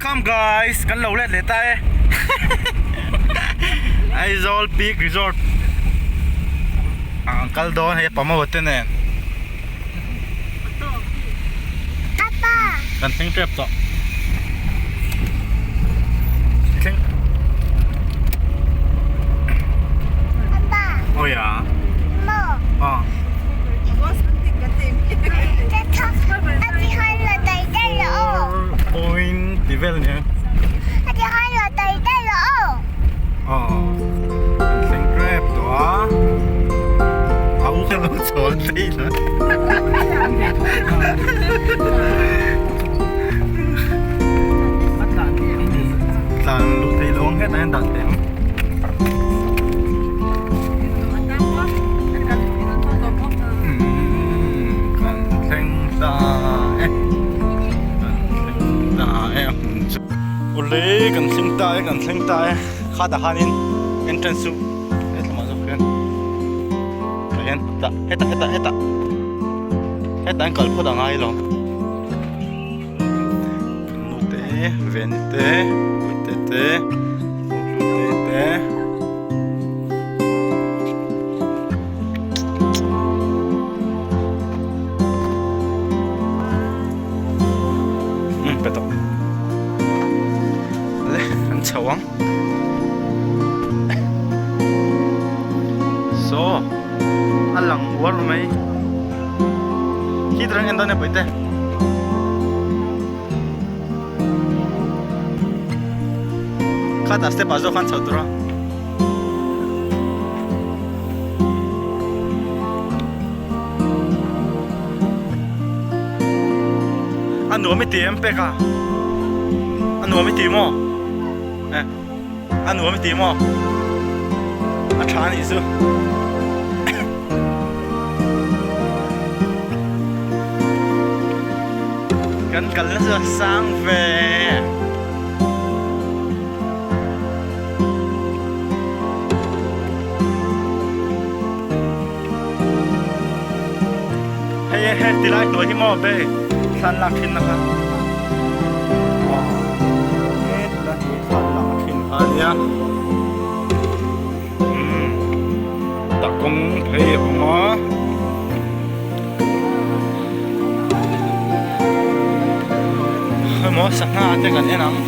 Welcome guys kan lo let leh ta e Aizawl Peak Resort ah an kal dawn hei pamaw te nen kan thleng tep tawh thleng awi a aw Point ti vel nia aw kan thleng tep tawh a a u kha lo chawl phei la tlan luh theih lo ang hetah hian dah theih ang. Kan thleng ta e kan thleng ta e a hmun chu awle kan thleng ta e kan thleng ta e khatah khanin entrance chu hetlangah zawk hian tah hian tah hetah hetah hetah hetah hian kal phawt a ngai lo kan nu te veni te puite te hlute te. Umm pe tawh le an chho ang saw a lang uar mai khi turang en dawn e pawite. Khatah step ah zawk khan chho tur a. A nuam i ti em pek a? A nuam i ti maw? Eh, a nuam i ti maw? A tha a nih chu. Kan kalna chu a sang ve. Hei he ti lai hnuai hi maw be thlan lak thin na kha. He ti lai hnuai thlan lak thin kha nia. Umm tah kawng phei a awm a. Emaw sangha te kan en ang.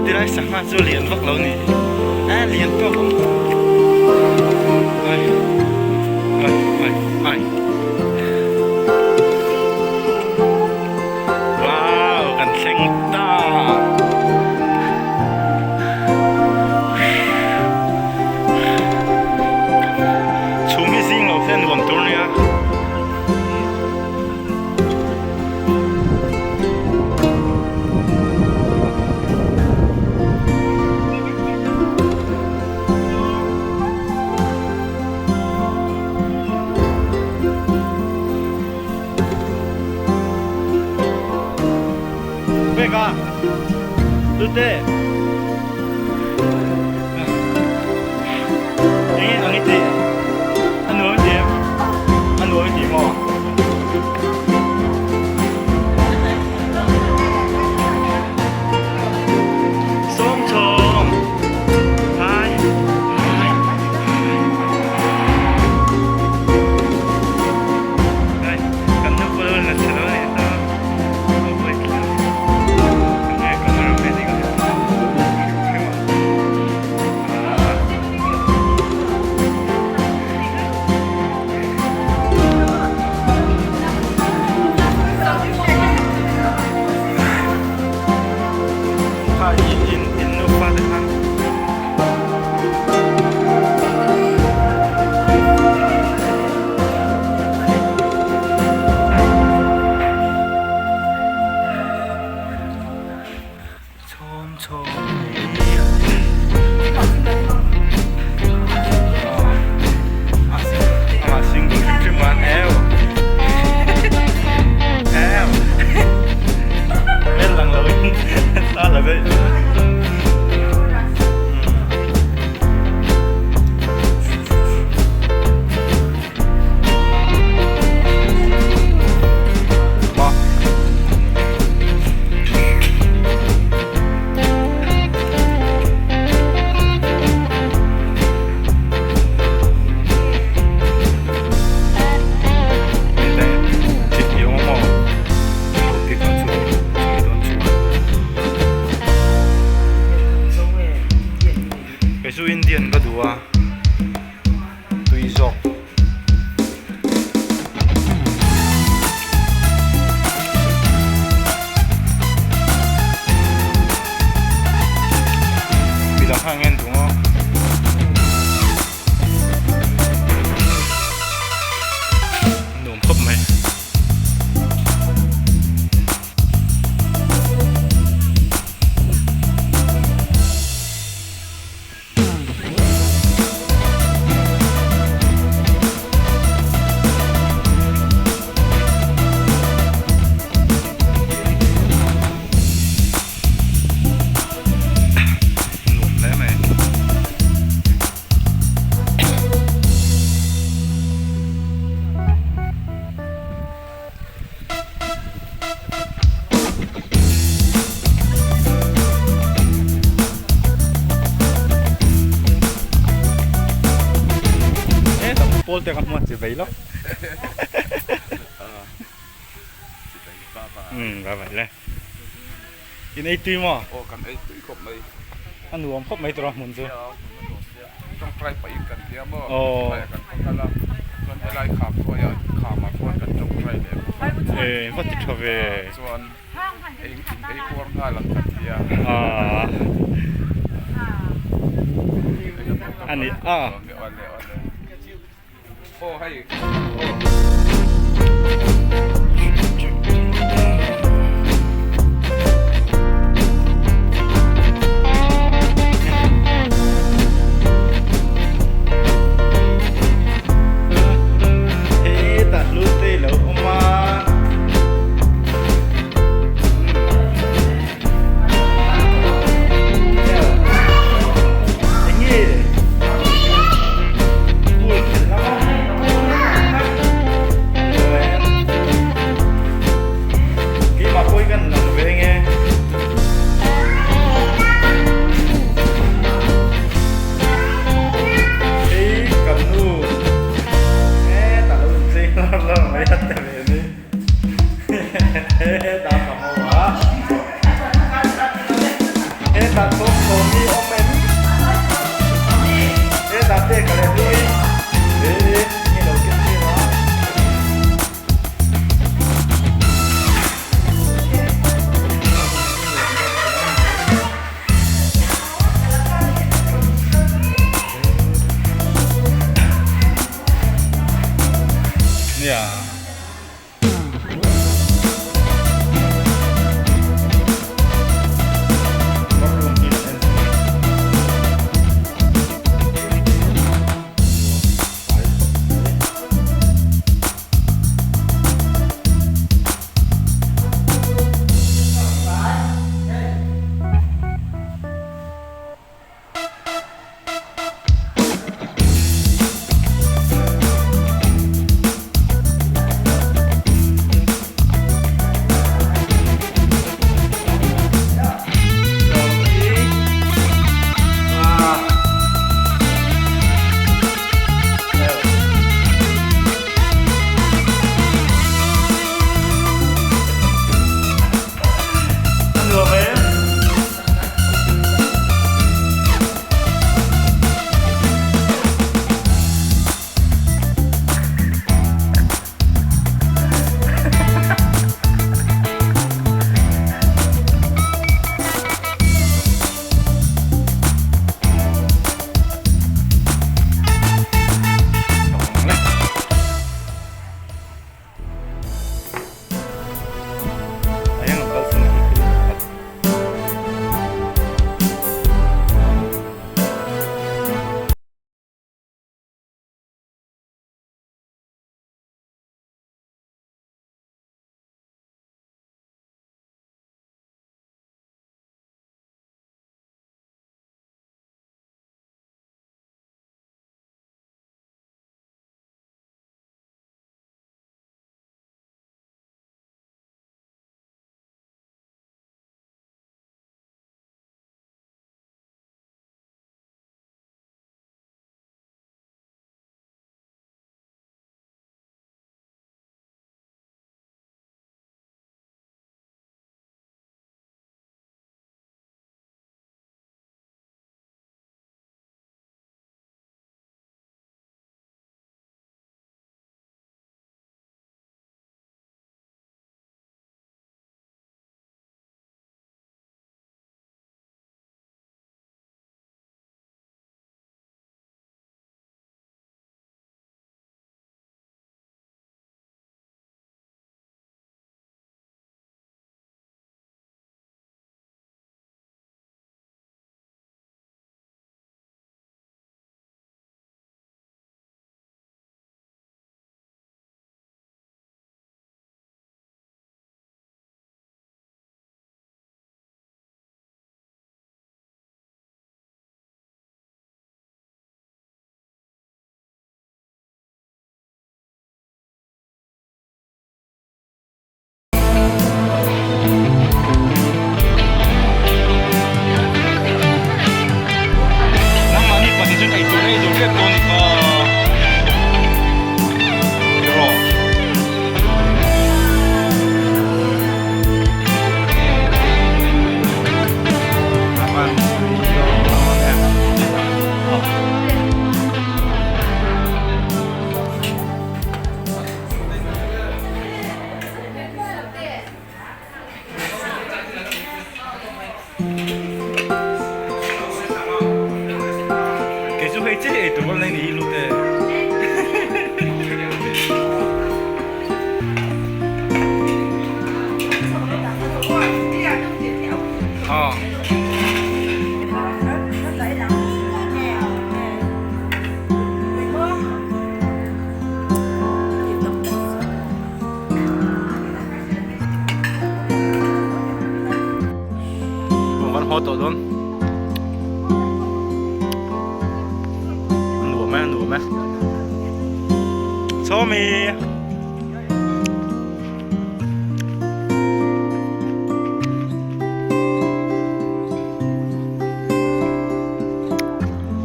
Tilai sangha chu lian vak lo ni a lian tawk ang ai ai ai ai wow kan thleng ta chhum hi zing lo se nuam tur nia. Pek a Lute Enge ang i tih a nuam i ti em a nuam i ti maw? Sawmchawm Hi Hi Hi Kan nu pawh la chhe lo a ni ta Pawlte ka hmuat chi vei lo. Umm bye bye le. In ei tui maw? Aw kan ei tui khawp mai. A nuam khawp mai tawh a hmun chu. Tawngtai pah in kan tia maw? Tawngtai ah kan va kal a, chuan helai kham khawiah khamah khuan kan tawngtai leh bawk a. E va ti tha ve. Chuan eng in ei puar nghal ang kan tia. Ani a. Aw hei. Hetah hlute lo awm a. Enge pool khelh lama keimah pawh hi kan lang ve nge. Hei kan nu hetah lo inchei lar lar mai a ti ve ni. Hetah ka hmu a. Hetah thawmhnaw hi awm em? Hetah te ka leh hlui e nge lo ken tir a. Nia. tawh dawn. A nuam e, a nuam e. Sawmi!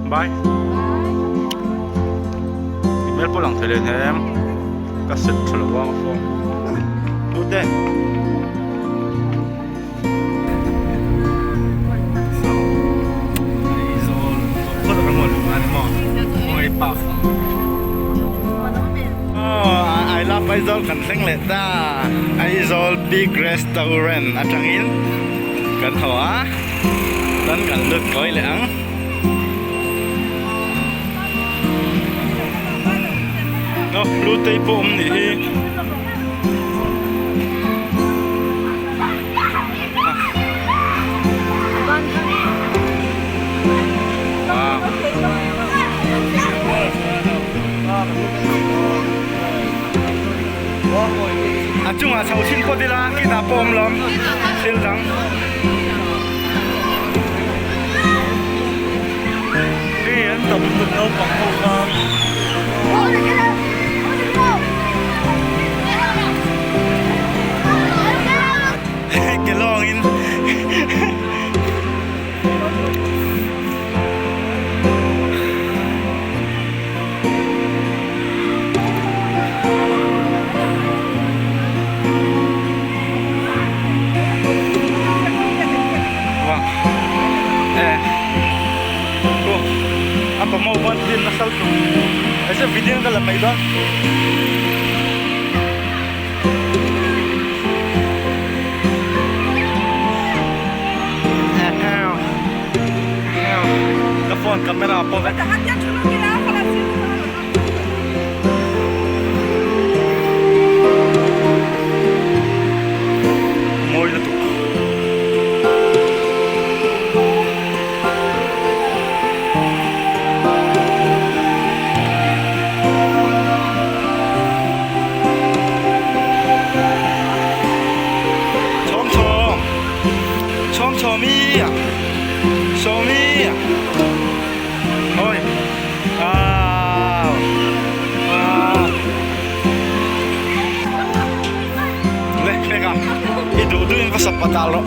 Bye. Hmel pawh lang thei leh hnem. Ka set tha lo a ka phone. Tute. So, Aizawl khawt ka hmuh luh ani maw? Khawngaih park. Oh, I love Aizawl kan thleng leh ta. Aizawl Big Restaurant atangin kan haw a. Chuan kan lut kawi leh ang. Aw Hlutei pawh awm nih hi. A chungah chho thin pawt ila kitah pawh awm lawm thil dang. Hei an tam lutuk naupang ho kha. Ke lawngin A pawmawh pawn thil nasa lutuk hei chu video ka la mai dawn. Ka phone camera pawh vek. Mawi lutuk. Chhawm chhawm chhawm chhawmi sawmi ôi wow wow le pek a i duh duh in va sap pat rawh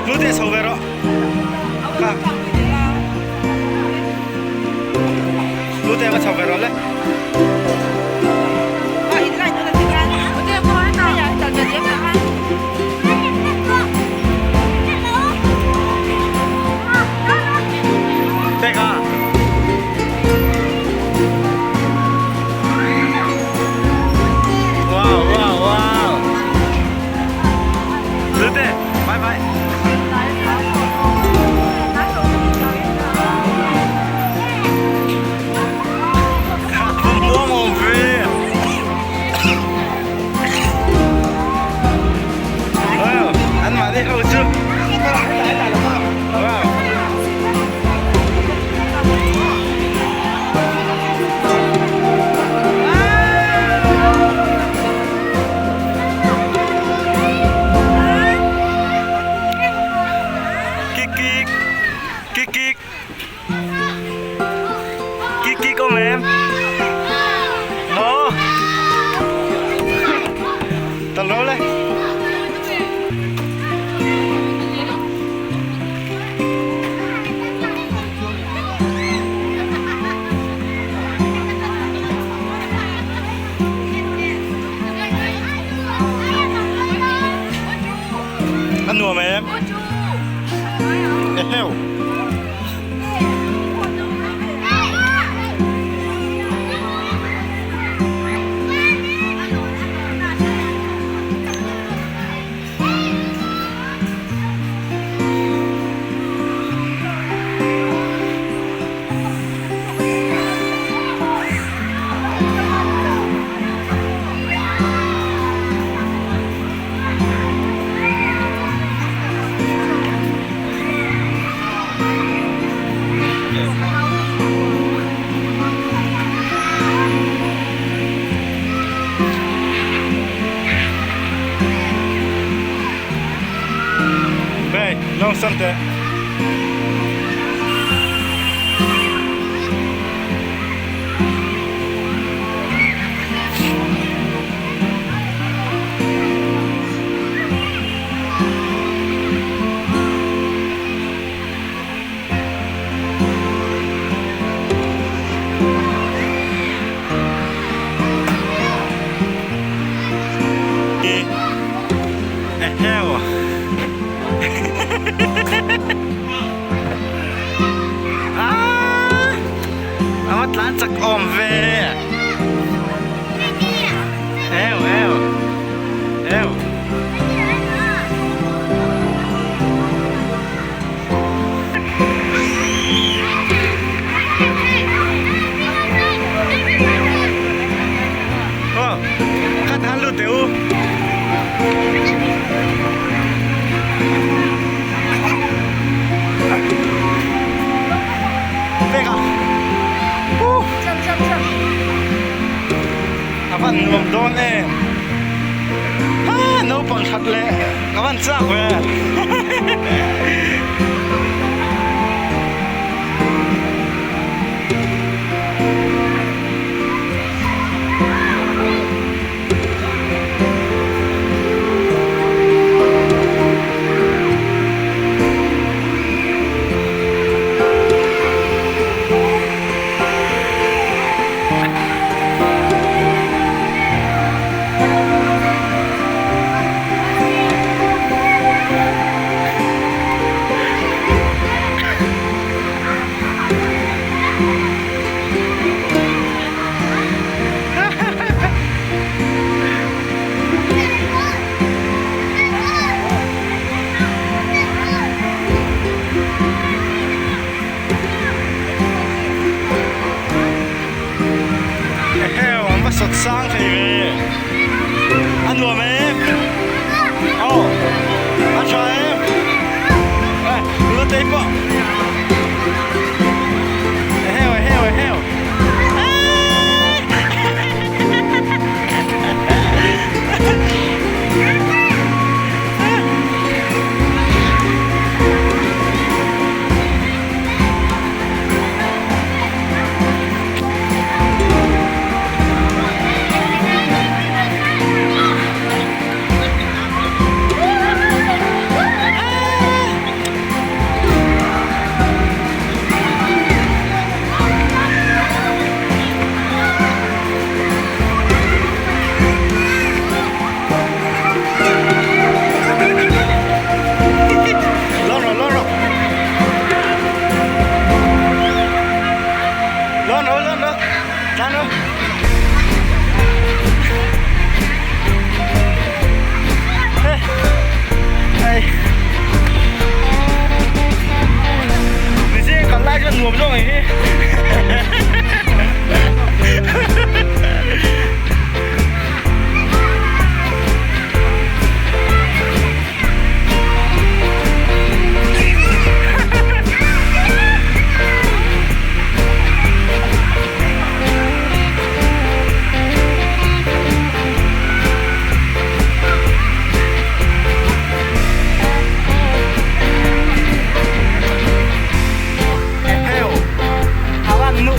hnute chho ve rawh kha hnute va chho ve rawh le. Peka. Wow, wow, wow. Lute, bye bye. Muang awm ve. Wow, an mahni ho chu. Wow. Kik kik. Kik kik. Kik kik awm em? Maw? Tal ro le. A nuam em? Eheu. teh. Eheu. Ah! A va tlan chak awm ve. Eu eu. Eu. Aw khat han lut teh u. Pek a. A van nuam dawn em. Ha naupang that leh ka van chak ve. Eheu an va sawt sang thei ve a nuam em aw a tha em la tei pawh eheu eheu eheu Lawng rawh lawng rawh Lawng rawh lawng rawh Tlan rawh Hei Ni kan lai chuan nuam zawk ang hi Eheu, a van nu.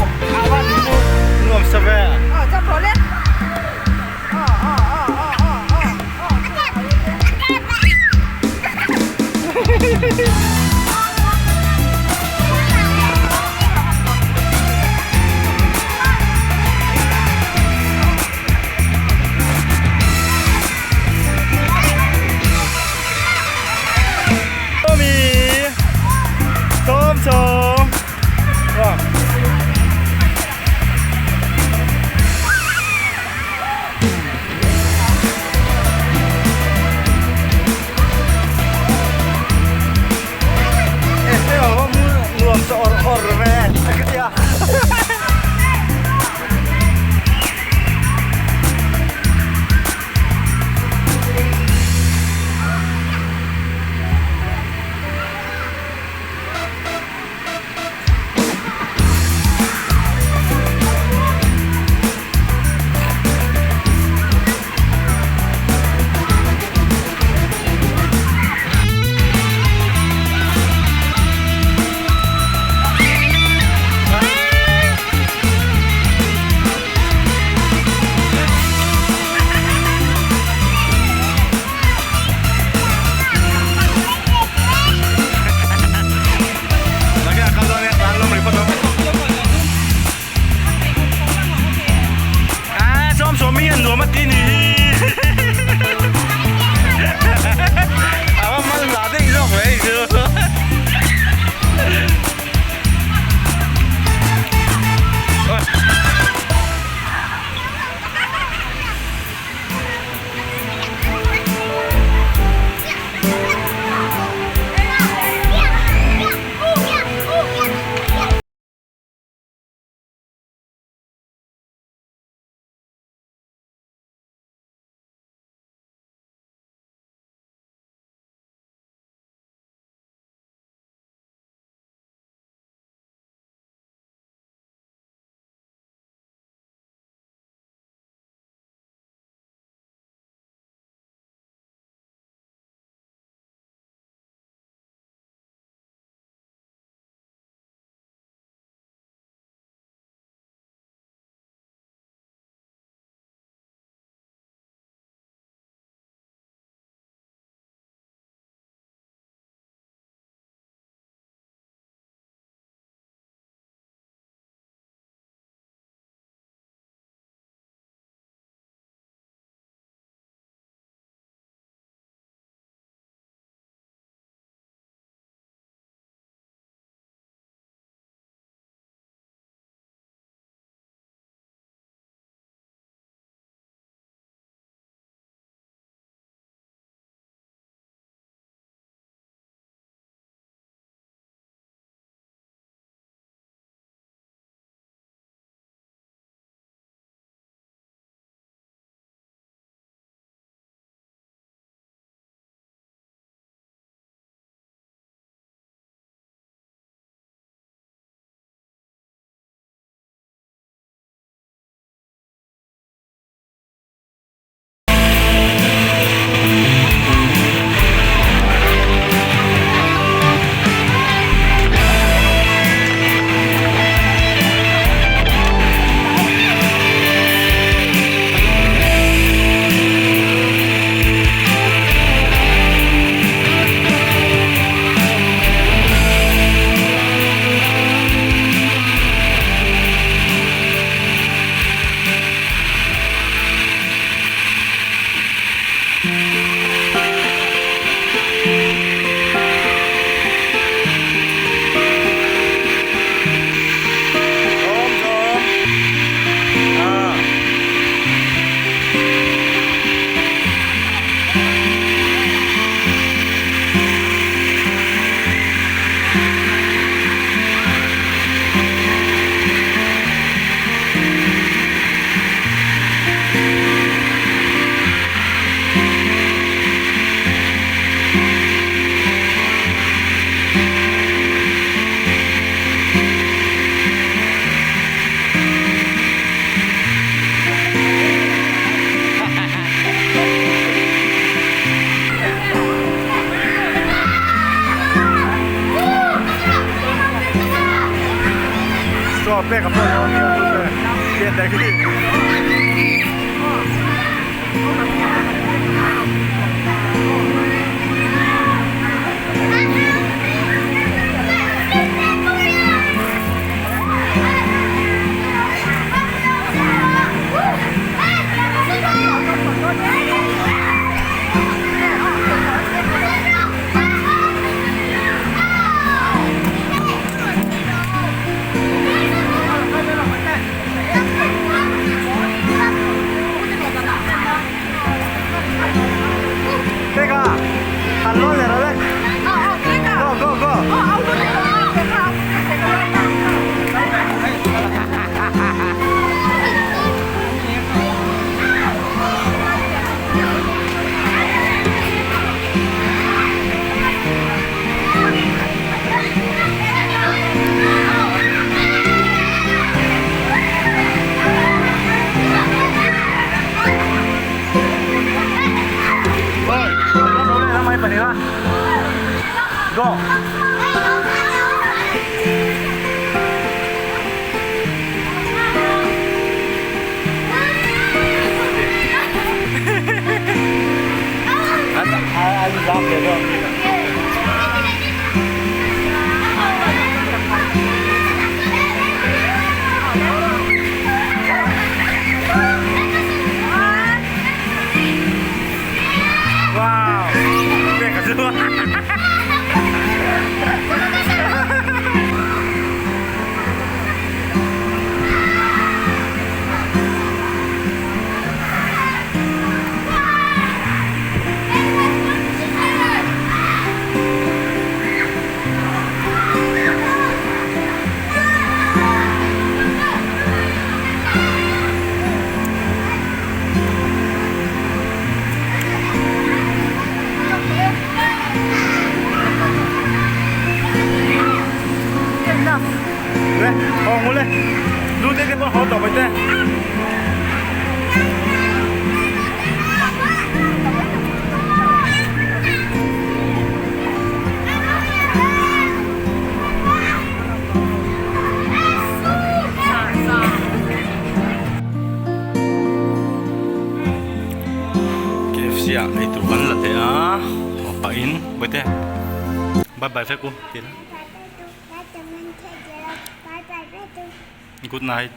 Aw pek a pawh dawn nia pian leh khi. Peka, han lawn leh rawh le. Go, go, go. Go. Wow! Le, haw ngu le. Nu te te pawh haw tawh mai te. KFC ah eitur kan la teh a, haw pahin bawihte bye bye vek u ti la. Good night.